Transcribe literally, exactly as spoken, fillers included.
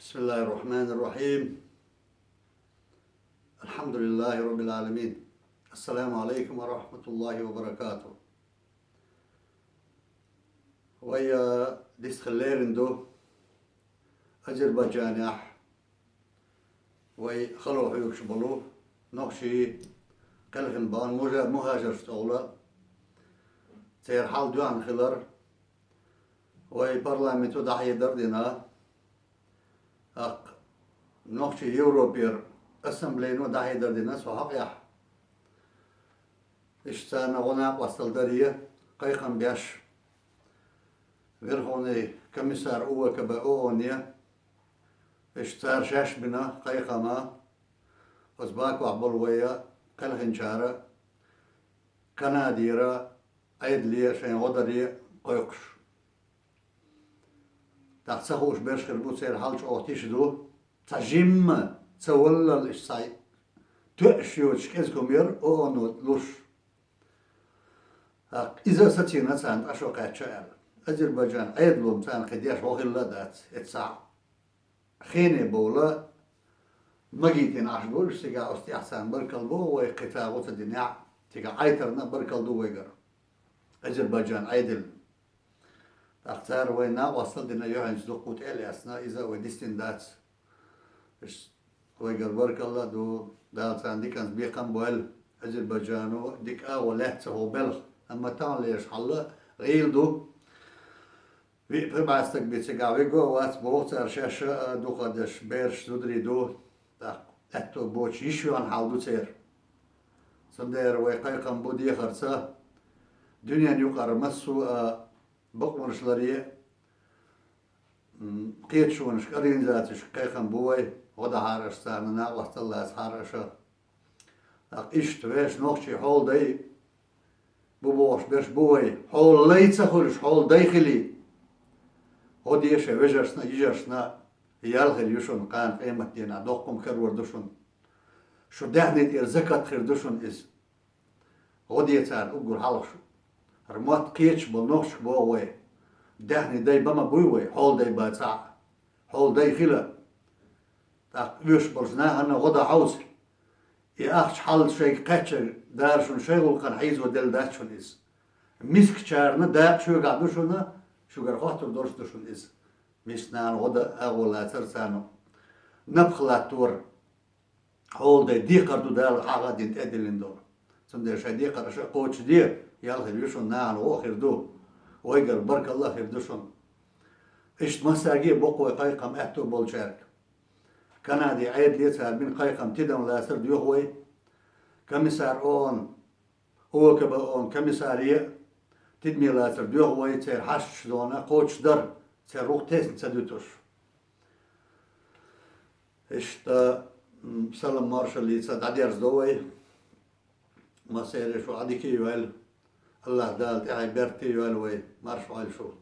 بسم الله الرحمن الرحيم. الحمد لله رب العالمين. السلام عليكم ورحمة الله وبركاته. Вай, а, дистхилерин ду Азербайджанехь вай хало хьоьгуш болу нохчий, кхелхина бахана мужа-, мухӀажарш тӀехула. Церан хьал доьхна хилар. Вай парламенто дӀахьедар дина, тӀаккха нохчий Европера ассамблейно дӀахьедар дина цу хьокъехь. Иштта царна гӀо накъосталла даре кхайкхам беш Верховный комиссар ОВКБ ООН-е, иштта цара шаьш бина кхайкхама, оцу Бакохь болу вай кхелхинчара Канадера Ӏедале шайн гӀо даре кхойкхуш. ТӀаккха ца хууш берш хир бу, церан хьал чӀогӀа тиша ду. Цхьа жимма ца валлал иштта схьа тоьаш йоцуш кӀезиг хӀума яра ООН-о луш. ТӀаккха иза а сацийна царна тӀе шо кхаьчча аьлла. Азербайджан Ӏедало-м царна кхин деш вохилла а дац, эццахь хене бовла магийтина Ӏаш бу уьш, цигахь оцу тӀехь царна баркалла боху вай, кхин цара гӀо ца динехь, цигахь Ӏайтарна а баркалла ду вайгара Азербайджан Ӏедална. ТӀаккха цара вайна накъосталла дина, юьхьанца дуккха тӀе а лаьцна, иза а вай дистина дац. Иштта вайгара баркалла а ду, Дала царна диканца бекхам а бойла, Азербайджано дика агӀо лаьцна хӀокху белхан, амма таханлерчу хьалла гӀийла ду. Виъ-пхи бӀе стаг бен цигахь вига а вац, боху цара шаьш а дукха деш, бераш, зударий ду, тӀаккха аьтто боцуш йиш йоьхна хьал ду церан. Цундела вай кхайкхам бу дехарца, дуьненан юкъара массо а бакъонаш ларъе, м, кхеташонашка, организацешка кхайкхам бу вай, гӀо дахьара аша царна, накъосталла лацахьара аша. ТӀаккха иштта вешан нохчий хьолдай бу бохуш берш бу вай. Хьолалай ца хуьлуш, хьолдай хилий. ГӀо де шайн вежаршна а, йижаршна а, ял хир ю шуна кхана къематдийнахь, доккха хӀума карор ду шуна. Шу даьхни тӀера закат хир ду шуна иза. ГӀо де царна уггар хьалха шу. ХӀара мотт кхеташ болу нохчашка боху вай. Даьхни дай бан ма буй вай, хьолдай бацахь а. Хьолдай хила. ТӀаккха оьшуш болчу нахана гӀо дан хьовса. И ахча хьал шайга кхаьчча, Дала шуна шайн гӀуллакхана хьийзо делла дац шуна иза. Мискачарна дакъа шуьгахь ду шуна, шуьгара хоттур долуш ду шуна иза. Мискачу нахана гӀо дан агӀо лацар царна. Напха латтор. Хьолдай декхар ду Дала хьагӀ а дина тӀедиллина долу. Цундела шайн декхар аша а кхочушде, ял хир ю шуна, нахана гӀо а хир ду. Вайгара баркалла а хир ду шуна. Иштта массаьрга а боккха вай кхайкхам аьтто болчаьрга. Канади Ӏедале цара бина кхайкхам тидам лацар доьху вай. Комиссар ООН, ОВКБ ООН комиссаре а тидаме лацар доьху вай, церан хьашташ дона кхочушдар, церан гӀуллакх тесна ца дуьтуш. Иштта, м, салам-маршаллица дӀадерзадо вай. Массеран шу Ӏа дика а йойла. АллахӀ Дала тӀаьхье беркате а йойла вай. Марша Ӏойла шу.